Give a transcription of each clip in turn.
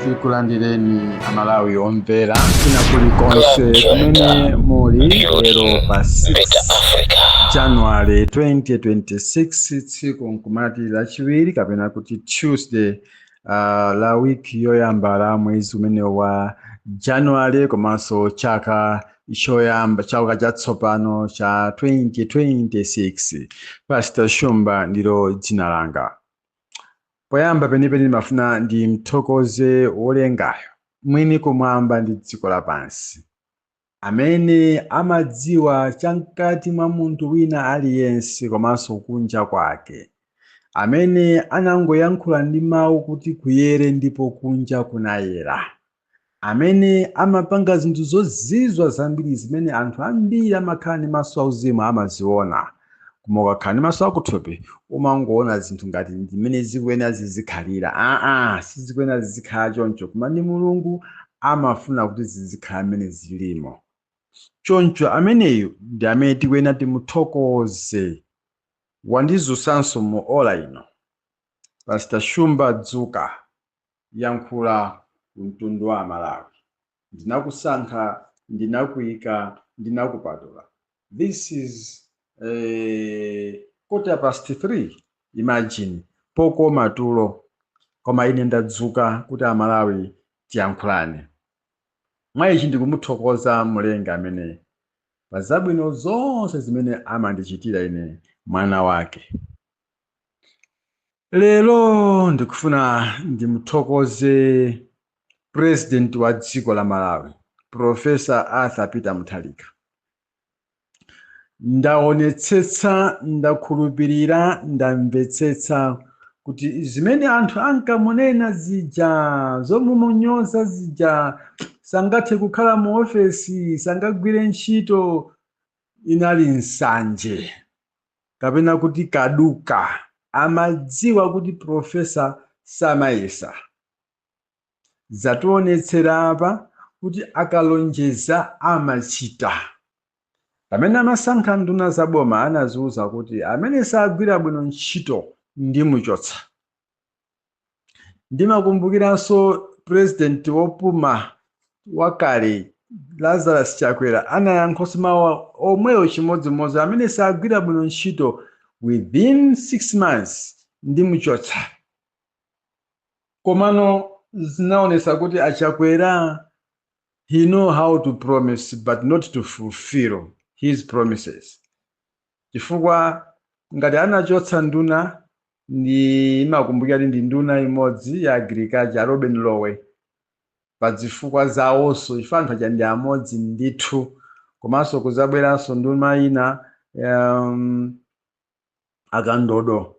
Tikulandireni Amalawi omvera kwina kulikonse kumene muli lero pa 6 January 2026, tsiku nkumati Lachiwiri kapena kuti Tuesday, la wiki yoyamba la mwezi umene wa January komanso chaka choyamba, chaka chatsopano cha 2026. Pastor Shumba ndilo dzina langa. Poyamba penipeni ndimafuna ndimthokoze wolengayo, mwini kumwamba ndi dziko lapansi, amene amadziwa chamkati mwa munthu wina aliyense komanso kunja kwake, amene anangoyankhula ndi mawu kuti kuyere ndipo kunja kunayera, amene amapanga zinthu zozizwa zambiri zimene anthu ambiri amakhala ndi maso auzimu amaziona, koma ukakhala ndi maso akuthupi umangoona zinthu ngati ndimene zikuyenera zizikhalira. Aa, sizikuyenera zizikhala choncho, koma ndi Mulungu amafuna kuti zizikhala mmene zilimo. Choncho ameneyu ndi amene tikuyenera timuthokoze. Wandizutsanso mu ola ino. Pastor Shumba, dzuka, yankhula mtundu wa Amalawi. Ndinakusankha, ndinakuyika, ndinakupatula. This is 3:15. Imagine, pokoma tulo, koma ine ndadzuka kuti Amalawi tiyankhulane. Mwa ichi ndikumuthokoza Mulengi amene pa zabwino zonse zimene amandichitira ine mwana wake. Lero ndikufuna ndimuthokoze President wa dziko la Malawi, Professor Arthur Peter Mutharika. Ndaonetsetsa, ndakhulupirira, ndamvetsetsa kuti zimene anthu ankamunena zija, zomumunyoza zija, sangathe kukhala mu ofesi, sangagwire ntchito, inali nsanje kapena kuti kaduka. Amadziwa kuti Professor samayesa. Zationetsera apa kuti akalonjeza amachita. Pamene amasankha nduna za boma, anaziwuza kuti amene sagwira bwino ntchito ndimuchotsa. Ndimakumbukiranso President wopuma wakale Lazarus Chakwera anayankhanso mawu omwewo chimodzimodzi: amene sagwira bwino ntchito, within 6 months ndimuchotsa. Komano zinaonesa kuti aChakwera, he know how to promise but not to fulfill his promises, chifukwa ngati anachotsa nduna, ndimakumbukira kuti ndi nduna imodzi ya Agriculture, Robin Lowe, pa zifukwa zawonso, chifukwa anthu aja ndi amodzi ndithu. Komanso kuzabweranso nduna ina, aKandodo,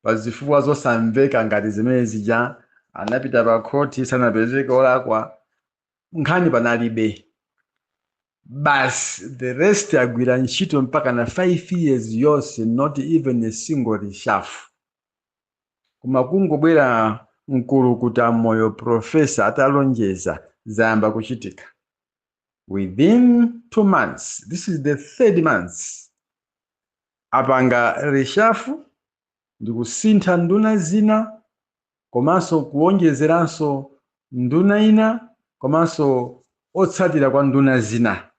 pa zifukwa zosamveka ngati zimene zija, anapita pa khoti, sanapezeke olakwa, nkhani panalibe basi. The rest agwira ntchito mpaka na 5 years yonse, not even a single reshuffle. Koma kungobwera mkulukuta moyo Professor, atalonjeza zayamba kuchitika within 2 months. This is the third month, apanga reshuffle ndikusintha nduna zina, komanso kuwonjezeranso nduna ina, komanso otsatira kwa nduna zina,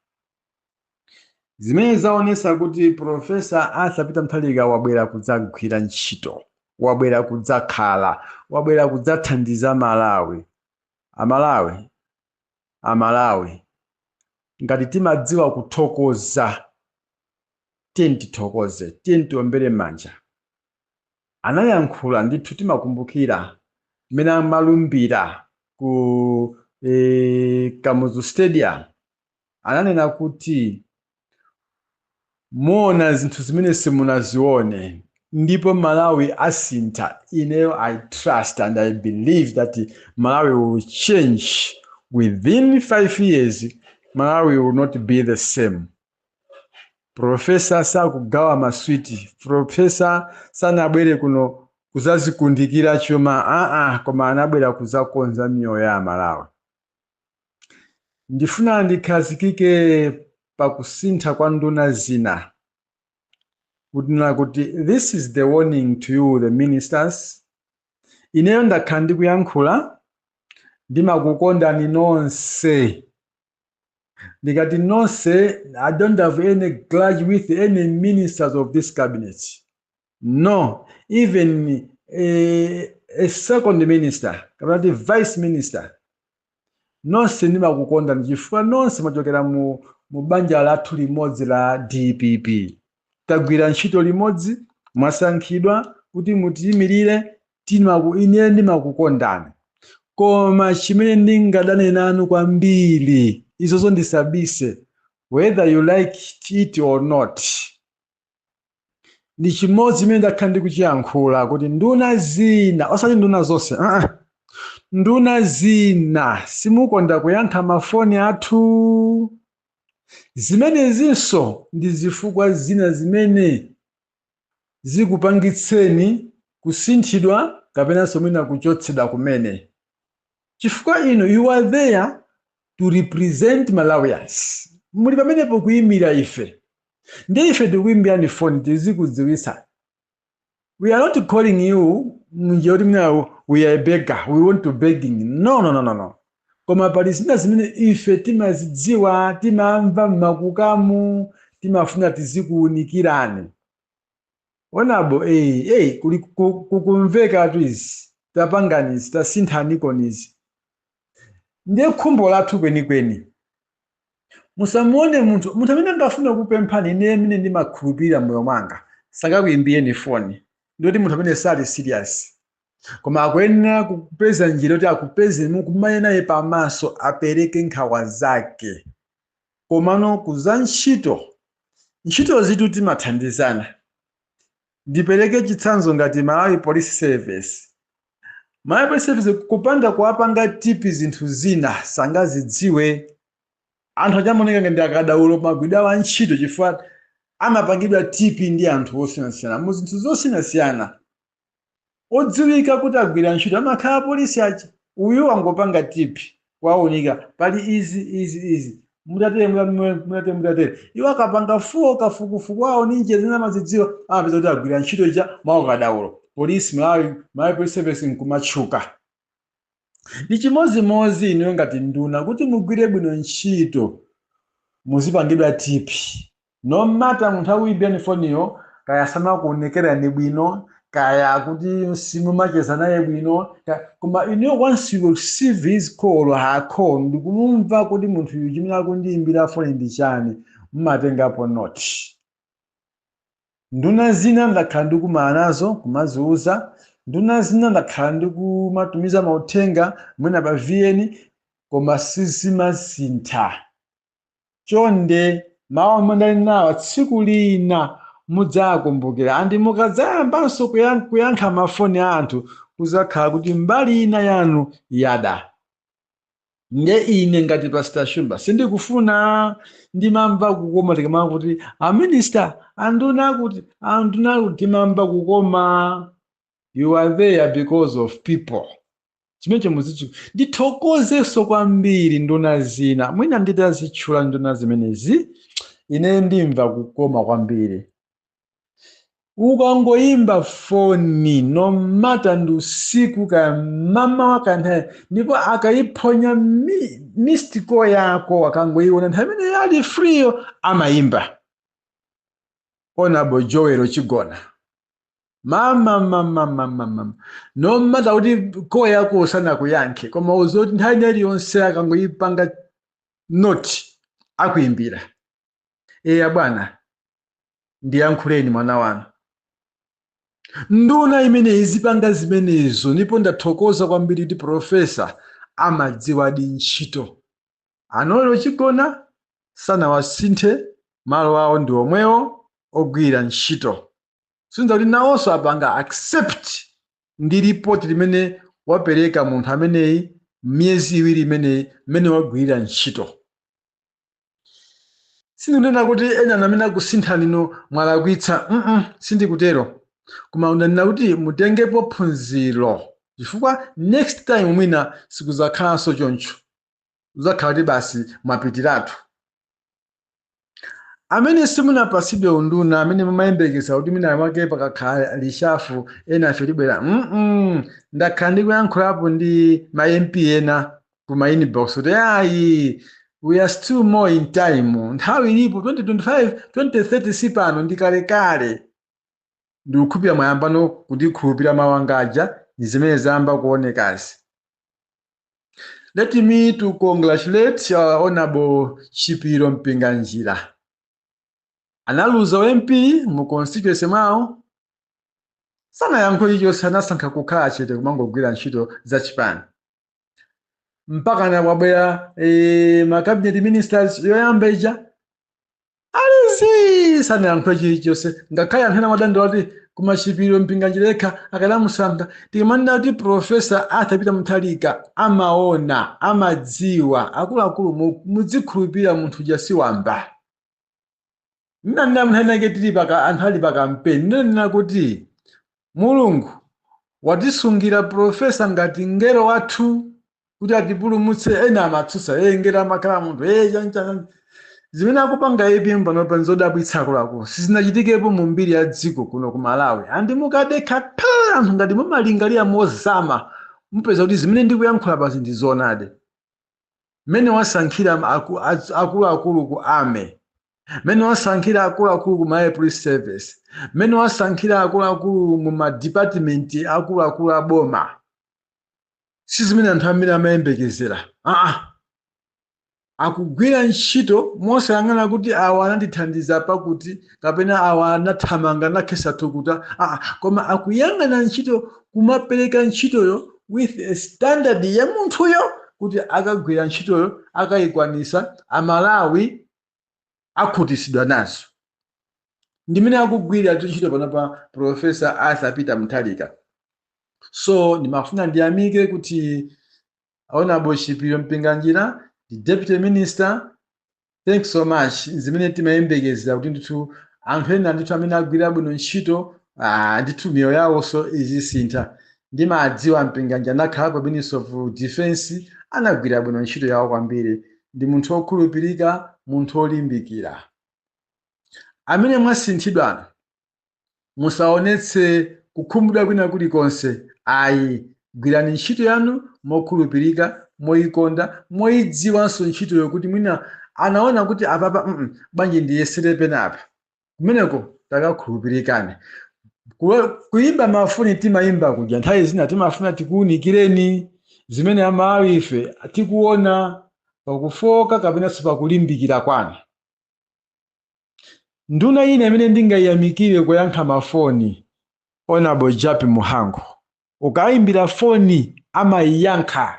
zimene zaonesa kuti Professor Arthur Peter Mutharika wabwera kudzagwira ntchito, wabwera kudzakhala, wabwera kudzathandiza Malawi. Amalawi, Amalawi, ngati timadziwa kuthokoza, tiye tithokoze, tiye tiombere manja. Anayankhula ndithu, timakumbukira mmene amalumbira ku Kamuzu Stadium, ananena kuti muona zinthu zimene simunazione ndipo Malawi asintha. Ineyo I trust and I believe that Malawi will change within 5 years. Malawi will not be the same. Professor sakugawa maswiti, Professor sanabwere kuno kuzazikundikira chuma, aa, koma anabwera kuzakonza miyoyo ya Malawi. Ndifuna ndikhazikike pakusintha kwa nduna zina, kunena kuti this is the warning to you, the ministers. Ineyo ndakhala ndikuyankhula. Ndimakukondani nonse. Ndikati nonse, I don't have any grudge with any ministers of this cabinet, no, even a second minister kapena kuti vice minister. Nonse ndimakukondani chifukwa nonse mwachokera mu banja lathu limodzi la DPP. Tagwira ntchito limodzi, mwasankhidwa kuti mutiyimirire. Ine ndimakukondani, koma chimene ndingadane nanu kwambiri, izozo ndisabise, whether you like it or not, ndi chimodzi chimene ndakhala ndikuchiyankhula kuti nduna zina, osati nduna zonse, nduna zina simukonda kuyankha mafoni athu. Zimenezinso ndi zifukwa zina zimene zikupangitseni kusinthidwa kapenanso mwina kuchotsedwa kumene, chifukwa inu, you are there to represent Malawians. Muli pamenepo kuyimira ife, ndi ife tikuyimbirani foni tizikudziwitsa. We are not calling you munjira kuti mwina we are a beggar, we want to begging. No, no, no, no, no. Koma pali zina zimene ife timazidziwa, timamva mmakukamu, timafuna tizikuwunikirani. Onabo, kuli kukumveka izi, tapangani izi, tasinthanikoni izi. Ndiye khumbo lathu kwenikweni, musamuone munthu amene angafuna kupemphani. Ine amene ndimakhulupirira moyo mwanga, sangakuyimbiyeni foni ndiyoti munthu amene sali serious, koma akuyenera kupeza njira yoti akupeze, mukumane naye pamaso, apereke nkhawa zake. Komano kuza ntchito, ntchito zitu timathandizana. Ndipereke chitsanzo ngati Malawi Police Service. Malawi Police Service, kupanda kuwapanga tip zinthu zina sangazidziwe. Anthu achamaoneka ngati akadaulo magwidwe awo a ntchito, chifukwa amapangidwa tip ndi anthu osiyanasiyana mu zinthu zosiyanasiyana. Odziwika kuti agwira ntchito amakhala polisi aja. Uyu wangopanga tip, waunika pali izi, izi, izi, mutatere, mutatere, mutatere. Iwo akapanga fuwo kafukufuku awo ndi njira zimene amazidziwa, amapeza kuti agwira ntchito ija mwaukadaulo. Polisi, Malawi Police Service nkumatchuka. Ndi chimozimozi inuyo ngati nduna, kuti mugwire bwino ntchito muzipangidwa tip. No matter munthu akuyimbirani foniyo, kaya samakuonekerani bwino, kaya kuti simumacheza naye bwino, koma inuyo once you receive his call or her call, ndikumumva kuti munthu uyu chimene akundiyimbira foni ndi chani, mumatengapo note. Nduna zina ndakhala ndikumana nazo, kumaziuza. Nduna zina ndakhala ndikumatumiza mauthenga mwina pa VN, koma sizimasintha. Chonde, mawu omwe ndali nawo, tsiku lina mudzakumbukira. And mukadzayambanso kuyankha mafoni a anthu, kuzakhala kuti mbali ina yanu yada. Nde ine ngati Pastor Shumba sindikufuna. Ndimamva kukoma tikamava kuti a minister, anduna kuti, anduna kuti, timamva kukoma. You are there because of people. Chimenecho muzichi. Ndithokozenso kwambiri nduna zina, mwina nditazitchula nduna zimenezi ine ndimva kukoma kwambiri. Ukangoyimba foni, no matter ndi usiku kaya mamawa kanthawi, ndipo akayiphonya missed call yako, akangoyiona nthawi imene ali free yo, amayimba. Honorable Joel Chigona, mama, mama, mama, mama, no matter kuti call yako usanakuyankhe, koma uzoti nthawi ina iliyonse akangoyipanga note akuimbira: "Eya bwana, ndiyankhuleni mwana wanu." Nduna imene izipanga zimenezo. Ndipo ndathokoza kwambiri kuti professor amadziwadi ntchito. A Noel Chigona sanawasinthe, malo awo ndi omwewo ogwira ntchito. Sinza kuti nawonso apanga accept ndi ripoti limene wapereka munthu ameneyi miyezi 2 imeneyi mmene wagwirira ntchito. Sindikunena kuti ena amene akusintha lino mwalakwitsa, sindikutero, koma unanena kuti mutengepo phunziro, chifukwa next time mwina sikuzakhalanso choncho, uzakhala kuti basi mwapitiratu. Amene simunapasidwe unduna, amene mumayembekeza kuti mwina mwake pakakhala reshuffle ena afe tibwera, ndakhala ndikuyankhulapo ndi ma MP ena. Kuma inbox kuti ayi, we are still more in time, nthawi ilipo, 2025, 2030 si pano, ndi kalekale. Ndikukhulupirira mwayambano kundikhulupirira mawu angaja ndi zimene zayamba kuonekazi. Let me to congratulate our Honorable Chipiro Mpinganjira. Analuza MP mu constituency mwawo, sanayankhule chilichonse, anasankha kukhala chete, kumangogwira ntchito za chipani mpaka na wabwera ma cabinet ministers yoyamba ija alizi, sanayankhule chilichonse, ngakhale anthu ena amadandaula kuti koma Chipiro Mpinganjira yekha akanamusankha. Tikamanena kuti Professor Arthur Peter Mutharika amaona, amadziwa, akuluakulu, mudzikhulupirira munthu uja si wamba. Nnanena munthu anake tili paka anthu ali pa kampeni, ndinanena kuti Mulungu watisungira professor ngati ngelo wathu kuti atipulumutse. Ena amatsutsa, e ngelo amakhala munthu e chancha. Zimene akupanga APM panopa nzodabwitsa, akuluakulu, sizinachitikepo mu mbiri ya dziko kuno ku Malawi. Andi mukadekha phe, anthu ngati mumalingalira mozama, mupeza kuti zimene ndikuyankhula pasi ndi zoonadi. Mmene wasankhira akuluakulu ku army, mmene wasankhira akuluakulu ku Malawi Police Service, mmene wasankhira akuluakulu mu madipatimenti akuluakulu a boma, si zimene anthu ambiri amayembekezera. Aa, akugwira ntchito mosayang'ana kuti awa anandithandiza pakuti kapena awa anathamanga anakhetsa thukuta. Aa, koma akuyang'ana ntchito, kumapereka ntchitoyo with a standard ya munthuyo kuti akagwira ntchitoyo, akayikwanisa, Amalawi akhutisidwa nazo. Ndimene akugwira ntchito panopa Professor Arthur Peter Mutharika. So ndimafuna ndiyamike kuti Honorable Chipiro Mpinganjira, the deputy minister, thanks so much. Zimene timayembekezera kuti ndithu anthu ena ndithu amene agwira bwino ntchito, ndithu miyoyo yawonso izisintha. Ndimadziwa Mpinganjira, anakhalapo Minister of Defense, anagwira bwino ntchito yawo kwambiri. Ndi munthu wokhulupirika, munthu wolimbikira. Amene mwasinthidwana, musaonetse kukhumudwa kwina kulikonse, ayi. Gwirani ntchito yanu mokhulupirika, moyikonda, moyidziwanso ntchitoyo, kuti mwina anaona kuti apapa bwanji ndiyesere penapa, kumeneko takakhulupirikani. Kuyimba mafoni timayimba kuja, nthawi zina timafuna tikuwunikireni zimene Amalawi ife tikuona pakufoka kapenanso pakulimbikira kwanu. Nduna ina imene ndingayiyamikire kuyankha mafoni, Honorable Jappie Mhango. Ukayimbira foni amayiyankha.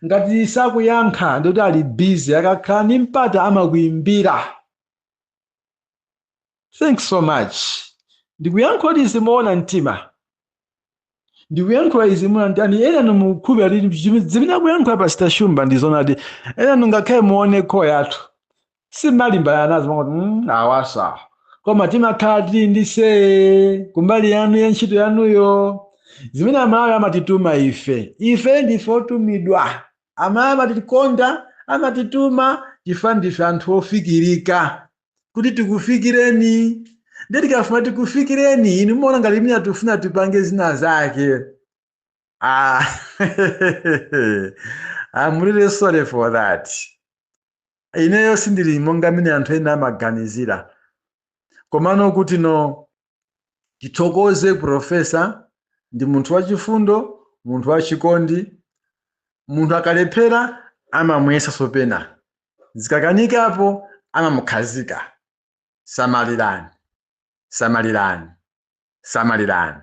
Ngati sakuyankha ndikuti ali busy, akakhala ndi mpata amakuyimbira. Thanks so much. Ndikuyankhula izi moona mtima, ndikuyankhula izi moona mtima. Ena mukukhulupirira kuti zimene akuyankhula Pastor Shumba ndi zoonadi. Ena ngakhale muone call yathu simalimbana nazo, mangoti awasa, koma timakhala tili ndi say kumbali yanu ya ntchito yanuyo. Zimene Amalawi amatituma ife, ife ndife otumidwa. Amalawi amatikonda, amatituma chifukwa ndife anthu ofikirika kuti tikufikireni. Ndiye tikafuna tikufikireni, inu muona ngati imene tifuna tipange zina zake. Ah, I'm really sorry for that. Ineyo sindili monga mmene anthu ena amaganizira. Komano kuti no tithokoze professor, ndi munthu wachifundo, munthu wachikondi. Munthu akalephera amamuyesa sopena, zikakanikapo amamukhazika. Samalirani, samalirani, samalirani.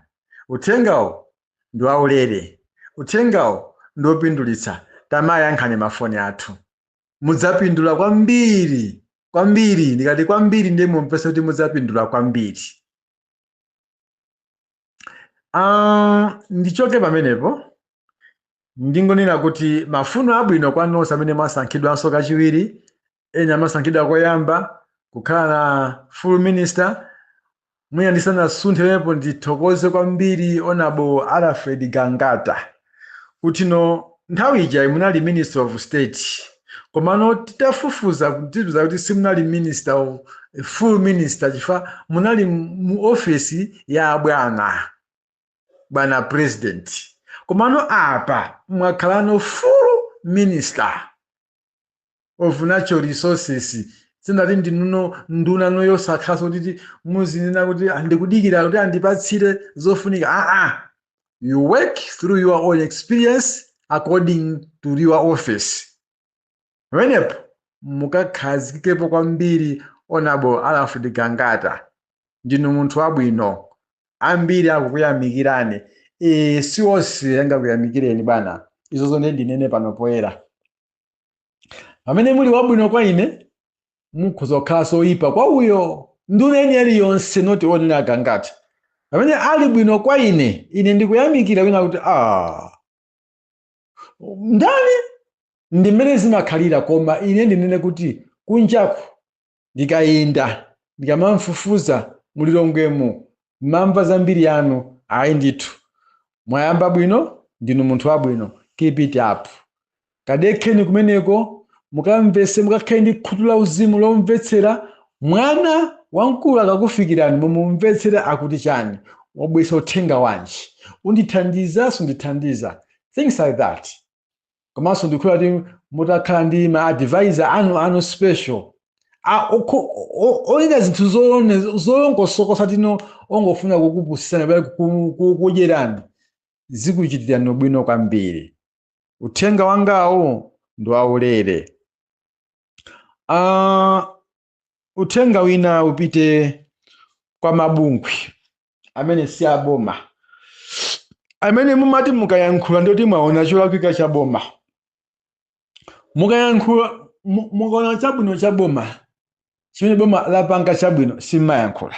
Uthengawo ndi waulere, uthengawo ndi wopindulitsa. Tamayankhani mafoni athu, mudzapindula kwambiri kwambiri. Ndikati kwambiri, ndiye mumvese kuti mudzapindula kwambiri. Ndichoke pamenepo, ndingonena kuti mafuno abwino kwa nonse amene mwasankhidwanso kachiwiri. Ena amasankhidwa koyamba kukhala na full minister. Mwina ndisanasunthe pamenepo, ndithokoze kwambiri Honorable Alfred Gangata kuti no nthawi ija munali Minister of State, komano titafufuza tipeza kuti simunali minister of, full minister, chifukwa munali mu ofesi ya bwana president. Komano apa mwakhalano full Minister of Natural Resources. Sindati ndinuno nduna no yosakhaso kuti muzinena kuti andikudikira kuti andipatsire zofunika. Aa, you work through your own experience according to your office. Pamenepo mukakhazikikepo kwambiri. Honorable Alfred Gangata, ndinu munthu wabwino, ambiri akukuyamikirani. Si onse angakuyamikireni bwana, izozo ndiye ndinene pano poyera. Pamene muli wabwino kwa ine, mukhoza kukhala soyipa kwa uyo. Nduna eni aliyonse, not only Agangata, pamene ali bwino kwa ine, ine ndikuyamikira wina kuti ah, ndani, ndi mmene zimakhalira. Koma ine ndinene kuti kunjaku ndikayenda, ndikamamfufuza mulilongwemo, mamva zambiri yanu. Ayi ndithu, mwayamba bwino, ndinu munthu wabwino, keep it up. Kadekheni kumeneko, mukamvese, mukakhale ndi khutu la uzimu lomvetsera. Mwana wamkulu akakufikirani, mumumvetsere akuti chani, wabwesa uthenga wanji, undithandiza, sundithandiza, things like that. Komanso ndikhuла kuti mutakhala ndi ma advisor anu special onena zinthu zolongosokosa, tino ongofuna kukupusisani kapena kukudyerani, zikuchitirani bwino kwambiri. Uthenga wangawo ndi waulere. Uthenga wina upite kwa mabungwe amene si aboma, amene mumati mukayankhula ndoti mwaona cholakwika cha boma. Mukayankhula, mukaona chabwino cha boma, chimene boma lapanga chabwino, simmayankhula.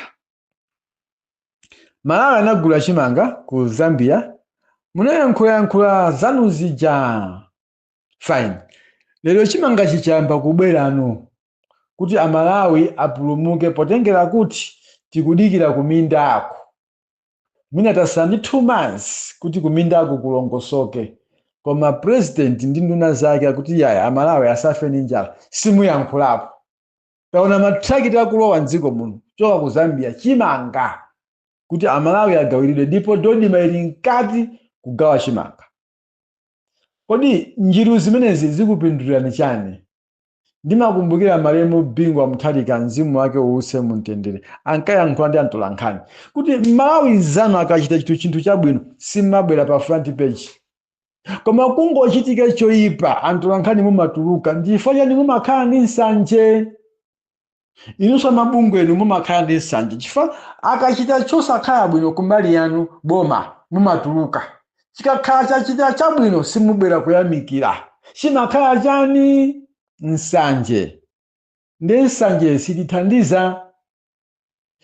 Malawi anagula chimanga ku Zambia, munayankhulayankhula zanu zija, fine. Lero chimanga chichayamba kubwerano kuti Amalawi apulumuke, potengera kuti tikudikira kumindako, mwina tasala ndi 2 months kuti kumindako kulongosoke, koma president ndi nduna zake akuti yaya, Amalawi asafe ndi njala, simuyankhulapo. Taona matrakiti akulowa mdziko muno choka ku Zambia, chimanga kuti Amalawi agawiridwe, ndipo DoDMA ili mkati kugawa chimanga. Kodi njiru zimenezi zikupindulirani chani? Ndimakumbukira malemu Bingu wa Mutharika, mzimu wake uwuse mumtendere, ankayankhula ndi atolankhani kuti Malawi nzanu akachita chinthu chabwino, simmabwera pa front page, koma kungochitika choyipa, atolankhani mumatuluka. Ndifo chani mumakhala ndi nsanje? Inunso amabungwe enu mumakhala ndi nsanje chifukwa akachita chosakhala bwino kumbali yanu boma, mumatuluka. Chikakhala chachita chabwino, simubwera kuyamikira. Chimakhala chani? Nsanje. Ndi nsanje sitithandiza,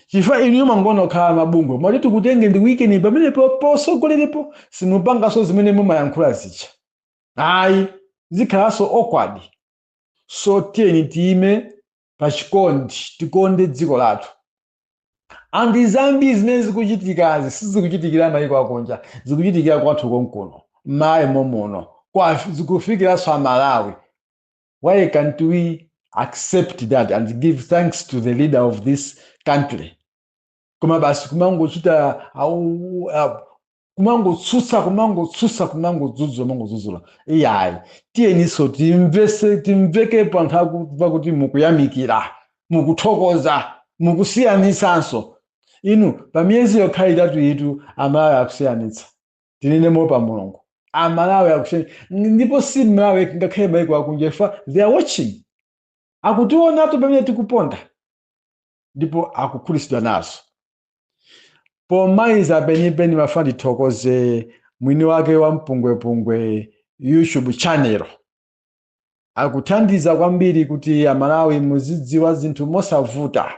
chifukwa inu mangono khala mabungwe mwati tikutenge ndi weekend pamenepo posogolerepo, simupanganso zimene mumayankhula zija, ayi, zikhalanso awkward. So tiyeni tiyime pachikondi, tikonde dziko lathu. Andi zambiri zimene zikuchitikazi sizikuchitikira mayiko akunja, zikuchitikira kwathu konkuno m'Malawi momuno, zikufikiranso Amalawi. Why can't we accept that and give thanks to the leader of this country? Koma basi kumangochita kumangotsutsa, kumangotsutsa, kumangodzudzula, kumangodzudzula. Iyayi, tiyeninso timvese, timvekepo anthu akumva kuti mukuyamikira, mukuthokoza, mukusiyanisanso. Inu, pa miyezi yokha 3 itu, Amalawi akusiyanitsa. Tinene pa Mulungu, Amalawi akusiyanitsa, ndipo si Malawi, ngakhale maiko akunja ifa, they are watching, akutionatu pamene tikuponda ndipo akukhutitsidwa nazo. Pomaliza penipeni, mafuna ndithokoze mwini wake wa Mpungwepungwe YouTube channel. Akuthandiza kwambiri kuti Amalawi muzidziwa zinthu mosavuta.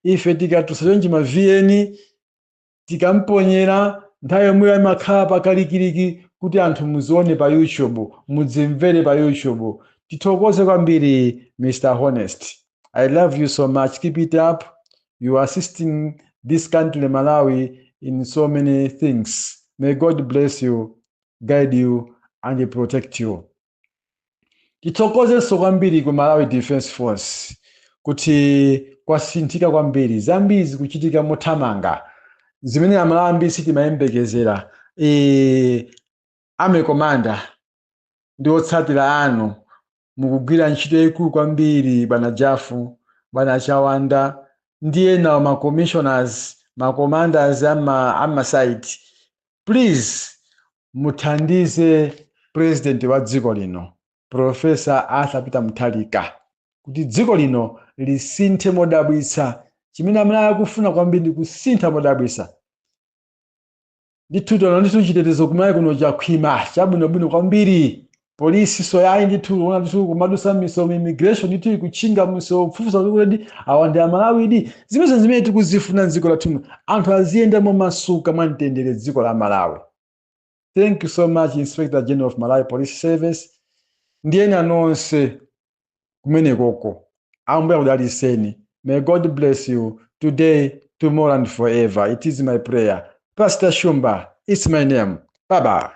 Ife tikatusa chonchi ma VN, tikamponyera, nthawi yomweyo imakhala pakalikiliki kuti anthu muzione pa YouTube, mudzimvere pa YouTube. Tithokoze kwambiri Mr Honest, I love you so much, keep it up. You are assisting this country Malawi in so many things. May God bless you, guide you and protect you. Tithokozenso kwambiri ku Malawi Defense Force kuti kwasinthika kwambiri, zambiri zikuchitika mothamanga zimene Amalawi ambiri sitimayembekezera. Army commander Ndi otsatira anu mukugwira ntchito yayikulu kwambiri, bwana Jafu, bwana Chawanda ndi ena ma commissioners, ma commanders ama site. Please muthandize president wa dziko lino, Professor Arthur Peter Mutharika, kuti dziko lino lisinthe modabwitsa. Chimene amene akufuna kwambiri ndi kusintha modabwitsa. Ndithu tono ndithu chitetezo kumalawi kuno chakhwima chabwinobwino kwambiri. Polisi soyayi ndithu ona ndithu kumadusa misewu, immigration ndithu ikutchinga misewu kufufuza kuti awa ndi Amalawidi. Zimene zimene tikuzifuna mdziko lathu, anthu aziyenda momasuka mwamtendere dziko la Malawi. Thank you so much, Inspector General of Malawi Police Service ndi ena nonse kumenekoko. Ambuye akudalitseni. May God bless you today, tomorrow and forever. It is my prayer. Pastor Shumba, it's my name. Bye bye.